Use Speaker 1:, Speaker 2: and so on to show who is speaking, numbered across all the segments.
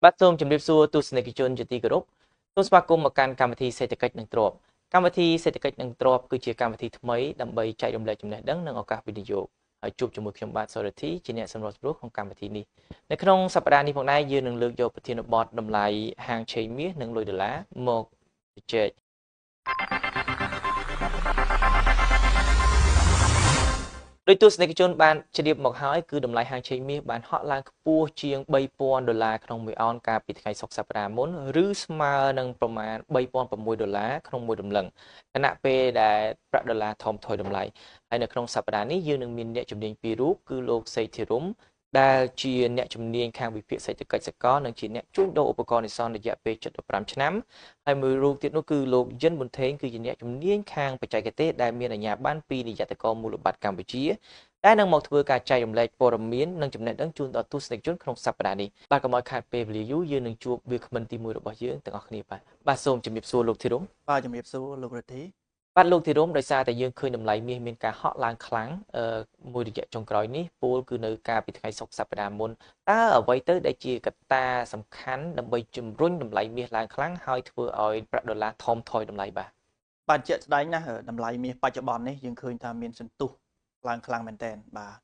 Speaker 1: បាទសូមជម្រាបសួរទស្សនិកជនជាទីគោរពសូមស្វាគមន៍មកកាន់កម្មវិធីសេដ្ឋកិច្ចនិងទ្រព្យកម្មវិធីសេដ្ឋកិច្ចនិងទ្រព្យគឺជាកម្មវិធីថ្មីដើម្បីចែករំលែកចំណេះដឹងនិងឱកាសវិនិយោគហើយជួបជាមួយខ្ញុំបាទសុរិទ្ធីជាអ្នកសម្របសម្រួលក្នុងកម្មវិធីនេះនៅក្នុងសប្តាហ៍នេះផងដែរយើងនឹងលើកយកប្រធានបទតម្លៃហាងឆេងមាសនិងលុយដុល្លារមកជជែកដោយទស្សនិកជនបានជ្រាបមកហើយគឺតម្លៃហាងឆេងមាសបានហក់ឡើងខ្ពស់ជាង3000ដុល្លារក្នុងមួយអោនកាលពីថ្ងៃសុក្រសប្តាហ៍មុនឬស្មើនឹងប្រមាណ3600ដុល្លារក្នុងមួយតម្លឹងខណៈពេលដែលប្រាក់ដុល្លារថមថយតម្លៃហើយនៅក្នុងសប្តាហ៍នេះយើងនឹងមានអ្នកជំនាញពីររូបគឺលោកសេដ្ឋិរមដែលជាអ្នកជំនាញខាងវិភាគសេដ្ឋកិច្ចសកលនិងជាអ្នកជួញដូរឧបករណ៍នេសាទរយៈពេល75ឆ្នាំហើយមួយរូបទៀតនោះគឺលោកយិនប៊ុនថេងគឺជាអ្នកជំនាញខាងបច្ចេកទេសដែលមានអាជ្ញាប័ណ្ណពីនាយករមូលបត្រកម្ពុជាដែលនឹងមកធ្វើការចែករំលែកព័ត៌មាននិងចំណេះដឹងជូនដល់ទស្សនិកជនក្នុងសប្តាហ៍នេះបាទកុំឲ្យខាតពេលវេលាយូរយើងនឹងជួបវាគ្មិនទី1របស់យើងទាំងអស់គ្នាបាទបាទសូមជម្រាបសួរលោកធីរំ
Speaker 2: បាទជម្រាបសួរលោករទ្ធី
Speaker 1: បាទលោកធីរំដោយសារតែយើងឃើញតម្លៃមាសមានការហក់ឡើងខ្លាំងមួយរយៈចុងក្រោយនេះពលគឺនៅកាលពីថ្ងៃសុក្រសប្តាហ៍មុនតើអ្វីទៅដែលជាកត្តាសំខាន់ដើម្បីជំរុញតម្លៃមាសឡើងខ្លាំងហើយធ្វើឲ្យប្រាក់ដុល្លារថមថយតម្លៃបាទ
Speaker 2: បាទជាក់ស្ដែងណាស់តម្លៃមាសបច្ចុប្បន្ននេះយើងឃើញថាមានសន្ទុះឡើងខ្លាំងមែនទែនបាទ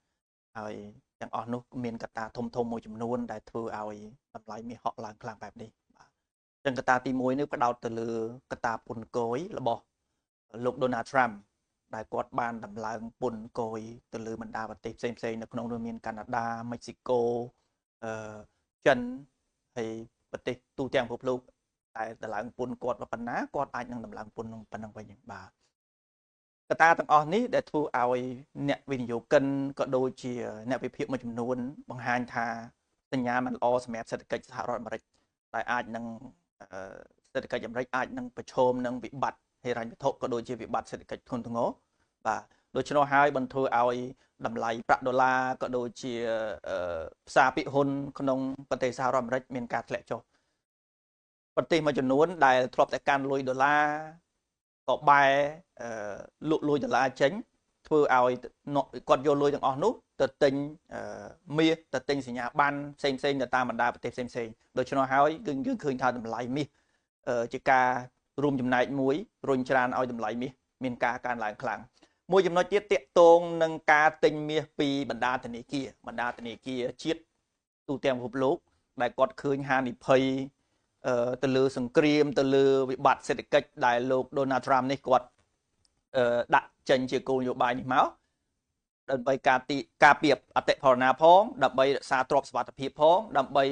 Speaker 2: ហើយទាំងអស់នោះមានកត្តាធំៗមួយចំនួនដែលធ្វើឲ្យតម្លៃមាសហក់ឡើងខ្លាំងបែបនេះបាទចឹងកត្តាទី1នេះផ្ដោតទៅលើកត្តាពន្ធគយរបស់លោក Donald Trump ដែលគាត់បានដំឡើងពន្ធគយទៅលើបណ្ដាប្រទេសផ្សេងៗនៅក្នុងនោះមានកាណាដាមិចស៊ីកូចិនហើយប្រទេសទូទាំងពិភពលោកតែដំឡើងពន្ធគាត់ប៉ុណ្ណាគាត់អាចនឹងដំឡើងពន្ធនឹងប៉ុណ្ណឹងវិញបាទកត្តាទាំងអស់នេះដែលធ្វើឲ្យអ្នកវិនិយោគិនក៏ដូចជាអ្នកវិភាគមួយចំនួនបង្ហាញថាសញ្ញាមិនល្អសម្រាប់សេដ្ឋកិច្ចសហរដ្ឋអាមេរិកដែលអាចនឹងសេដ្ឋកិច្ចអាមេរិកអាចនឹងប្រឈមនឹងវិបត្តិហិរញ្ញវត្ថុក៏ដូចជាវិបត្តិសេដ្ឋកិច្ចធ្ងន់ធ្ងរបាទដូច្នោះហើយបានធ្វើឲ្យតម្លៃប្រាក់ដុល្លារក៏ដូចជាផ្សារភាគហ៊ុនក្នុងប្រទេសសហរដ្ឋអាមេរិកមានការធ្លាក់ចុះប្រទេសមួយចំនួនដែលធ្លាប់តែកាន់លុយដុល្លារក៏បែរលក់លុយដុល្លារចេញធ្វើឲ្យគាត់យកលុយទាំងអស់នោះទៅទិញមាសទៅទិញសញ្ញាបត្រផ្សេងៗទៅតាមបណ្ដាប្រទេសផ្សេងៗដូច្នោះហើយគឺយើងឃើញថាតម្លៃមាសជាការរួមចំណែកមួយរុញច្រានឲ្យតម្លៃមាសមានការកើនឡើងខ្លាំងមួយចំណុចទៀតទាក់ទងនឹងការទិញមាសពីបណ្ដាធនាគារជាតិទូទាំងពិភពលោកដែលគាត់ឃើញហានិភ័យទៅលើសង្គ្រាមទៅលើវិបត្តិសេដ្ឋកិច្ចដែលលោក Donald Trump នេះគាត់ដាក់ចេញជាគោលនយោបាយនេះមកដើម្បីការពារអតិផរណាផងដើម្បីរក្សាទ្រព្យសុវត្ថិភាពផងដើម្បី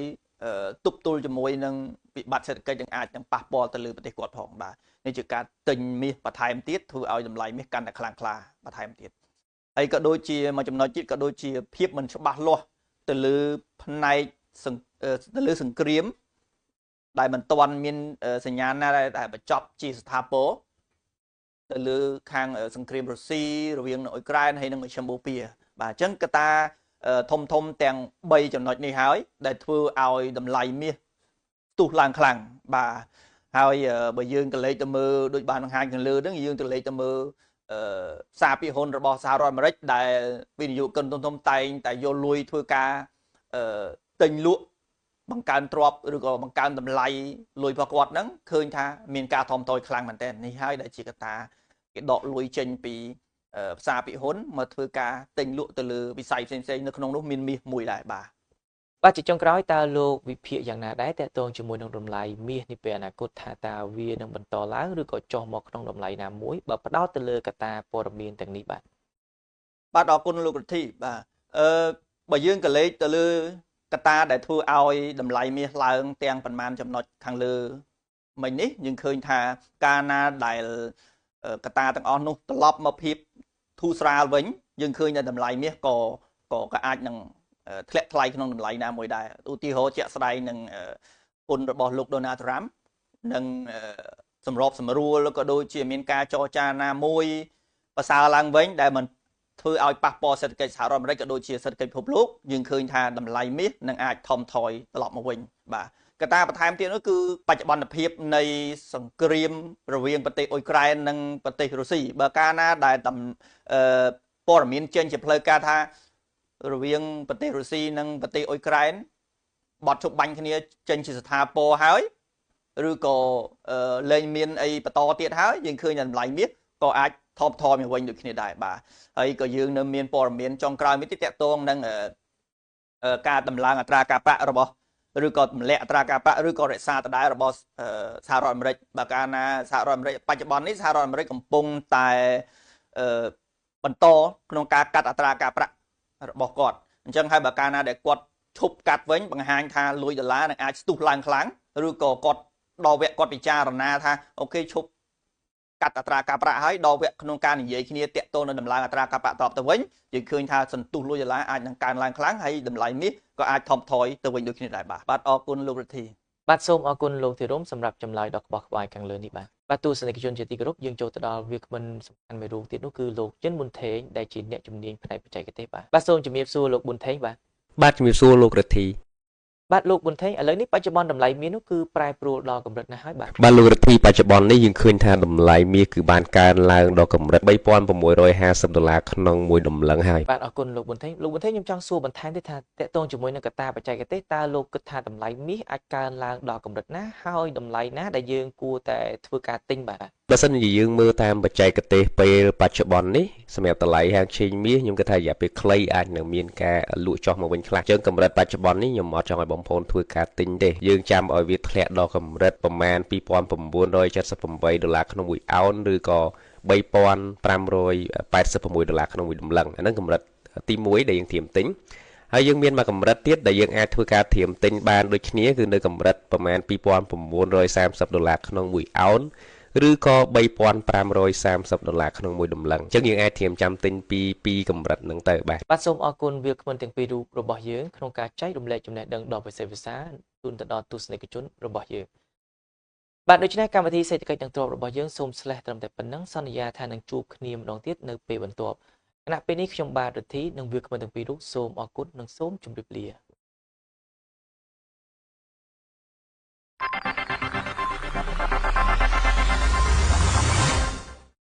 Speaker 2: ទប់ទល់ជាមួយនឹងវិបត្តិសេដ្ឋកិច្ចនឹងអាចនឹងប៉ះពាល់ទៅលើប្រទេសគាត់ផងបាទនេះជាការទិញមាសបន្ថែមទៀតធ្វើឲ្យតម្លៃមាសកាន់តែខ្លាំងក្លាបន្ថែមទៀតហើយក៏ដូចជាមួយចំណុចទៀតក៏ដូចជាភាពមិនច្បាស់លាស់ទៅលើផ្នែកទៅលើសង្គ្រាមដែលមិនទាន់មានសញ្ញាណាដែលបញ្ចប់ជាស្ថាពរទៅលើខាងសង្គ្រាមរុស្ស៊ីរវាងអ៊ុយក្រែនហើយនិងមច្ឆិមបូព៌ាបាទអញ្ចឹងកត្តាធំធំទាំង3ចំណុចនេះហើយដែលធ្វើឲ្យតម្លៃមាសផ្ទុះឡើងខ្លាំងបាទហើយបើយើងក៏លេខទៅមើលដូចបានបង្ហាញខាងលើហ្នឹងយើងទៅលេខទៅមើលផ្សារភាគហ៊ុនរបស់សហរដ្ឋអាមេរិកដែលវិនិយោគិនធំធំតែងតែយកលុយធ្វើការទិញលក់បង្កើនទ្រព្យឬក៏បង្កើនតម្លៃលុយរបស់គាត់ហ្នឹងឃើញថាមានការថមថយខ្លាំងមែនទែននេះហើយដែលជាកត្តាគេដកលុយចេញពីផ្សារភាគហ៊ុនមកធ្វើការទិញលក់ទៅលើវិស័យផ្សេងៗនៅក្នុងនោះមានមាសមួយដែរបាទ
Speaker 1: បាទជាចុងក្រោយតើលោកវិភាគយ៉ាងណាដែរតើតងជាមួយនឹងតម្លៃមាសនេះពេលអនាគតថាតើវានឹងបន្តឡើងឬក៏ចុះមកក្នុងតម្លៃណាមួយបើផ្ដោតទៅលើកត្តាព័ត៌មានទាំងនេះបាទ
Speaker 2: បាទអរគុណលោករទ្ធីបាទបើយើងក៏លេខទៅលើកត្តាដែលធ្វើឲ្យតម្លៃមាសឡើងទាំងប៉ុន្មានចំណុចខាងលើមិញនេះយើងឃើញថាកាលណាដែលកត្តាទាំងអស់នោះត្រឡប់មកភាពធូរស្រាលវិញយើងឃើញថាតម្លៃមាសក៏អាចនឹងធ្លាក់ថ្លៃក្នុងតម្លៃណាមួយដែរឧទាហរណ៍ជាក់ស្ដែងនឹងពន្ធរបស់លោក Donald Trump នឹងសម្របសម្រួលក៏ដូចជាមានការចរចាណាមួយប្រសើរឡើងវិញដែលមិនធ្វើឲ្យប៉ះពាល់សេដ្ឋកិច្ចសហរដ្ឋអាមេរិកក៏ដូចជាសេដ្ឋកិច្ចពិភពលោកយើងឃើញថាតម្លៃមាសនឹងអាចថមថយត្រឡប់មកវិញបាទកត្តាបន្ថែមទៀតនោះគឺបច្ចុប្បន្នភាពនៃសង្គ្រាមរវាងប្រទេសអ៊ុយក្រែននិងប្រទេសរុស្ស៊ីបើកាលណាដែលព័ត៌មានចេញជាផ្លូវការថា រវាងប្រទេសរុស្ស៊ីនិងប្រទេសអ៊ុយក្រែន បត់ជប់បាញ់គ្នាចេញជាស្ថាពរហើយឬក៏លែងមានអីបន្តទៀតហើយយើងឃើញតម្លៃមាសក៏អាចថមថយមកវិញដូចគ្នាដែរបាទហើយក៏យើងនៅមានព័ត៌មានចុងក្រោយមួយទៀតតាក់ទងនឹងការតម្លើងអត្រាការប្រាក់របស់ឬក៏ទម្លាក់អត្រាការប្រាក់ឬក៏រក្សាដដែលរបស់សហរដ្ឋអាមេរិកបើកាលណាសហរដ្ឋអាមេរិកបច្ចុប្បន្ននេះសហរដ្ឋអាមេរិកកំពុងតែបន្តក្នុងការកាត់អត្រាការប្រាក់របស់គាត់អញ្ចឹងហើយបើកាលណាដែលគាត់ឈប់កាត់វិញបង្ហាញថាលុយដុល្លារនឹងអាចស្ទុះឡើងខ្លាំងឬក៏គាត់ដល់វគ្គគាត់ពិចារណាថាអូខេឈប់កាត់អត្រាការប្រាក់ហើយដល់វគ្គក្នុងការនិយាយគ្នាតាក់ទងនឹងតម្លៃអត្រាការប្រាក់ត្រឡប់ទៅវិញយើងឃើញថាសន្ទុះលុយដុល្លារអាចនឹងកើនឡើងខ្លាំងហើយតម្លៃមាសក៏អាចថមថយទៅវិញដូចគ្នាដែរបាទបាទអរគុណលោករទ្ធី
Speaker 1: បាទសូមអរគុណលោកធីរ៉ុមសម្រាប់ចម្លើយដ៏ក្បោះក្បាយខាងលើនេះបាទបាទទស្សនិកជនជាទីគោរពយើងចូលទៅដល់វាគ្មិនសំខាន់មួយរូបទៀតនោះគឺលោកចិនប៊ុនថេងដែលជាអ្នកជំនាញផ្នែកបច្ចេកទេសបាទបាទសូមជំរាបសួរលោកប៊ុនថេងបាទ
Speaker 3: បាទជំរាបសួរលោករទ្ធី
Speaker 1: បាទលោកប៊ុនថេងឥឡូវនេះបច្ចុប្បន្នតម្លៃមាសនោះគឺប្រែប្រួលដល់កម្រិតណាស់ហើយបាទ
Speaker 3: បាទលោករទ្ធីបច្ចុប្បន្ននេះយើងឃើញថាតម្លៃមាសគឺបានកើនឡើងដល់កម្រិត3650ដុល្លារក្នុងមួយតម្លឹងហើយ
Speaker 1: បាទអរគុណលោកប៊ុនថេងលោកប៊ុនថេងខ្ញុំចង់សួរបន្ថែមទៀតថាតកតងជាមួយនឹងកត្តាបច្ចេកទេសតើលោកគិតថាតម្លៃមាសអាចកើនឡើងដល់កម្រិតណាហើយតម្លៃណាដែលយើងគួរតែធ្វើការទិញបាទ
Speaker 3: បើសិនជាយើងមើលតាមបច្ចេកទេសពេលបច្ចុប្បន្ននេះសម្រាប់តម្លៃហាងឆេងមាសខ្ញុំគិតថារយៈពេលខ្លីអាចនឹងមានការលក់ចុះមកវិញខ្លះអញ្ចឹងកម្រិតបច្ចុប្បន្ននេះខ្ញុំអត់ចង់ឲ្យបងប្អូនធ្វើការទិញទេយើងចាំឲ្យវាធ្លាក់ដល់កម្រិតប្រមាណ2978ដុល្លារក្នុងមួយអោនឬក៏3586ដុល្លារក្នុងមួយតម្លឹងអាហ្នឹងកម្រិតទី1ដែលយើងត្រៀមទិញហើយយើងមានមួយកម្រិតទៀតដែលយើងអាចធ្វើការត្រៀមទិញបានដូចគ្នាគឺនៅកម្រិតប្រមាណ2930ដុល្លារក្នុងមួយអោនឬក៏3530ដុល្លារក្នុងមួយតម្លឹងអញ្ចឹងយើងអាចត្រៀមចាំទិញពីកម្រិតហ្នឹងទៅបាទ
Speaker 1: បាទសូមអរគុណវាគ្មិនទាំងពីររូបរបស់យើងក្នុងការចែករំលែកចំណេះដឹងដ៏ពិសេសវិសាលជូនទៅដល់ទស្សនិកជនរបស់យើងបាទដូច្នេះកម្មវិធីសេដ្ឋកិច្ចនិងទ្រព្យរបស់យើងសូមស្លេះត្រឹមតែប៉ុណ្ណឹងសន្យាថានឹងជួបគ្នាម្ដងទៀតនៅពេលបន្ទាប់ខណៈពេលនេះខ្ញុំបាទរិទ្ធីនិងវាគ្មិនទាំងពីររូបសូមអរគុណនិងសូមជម្រាបលា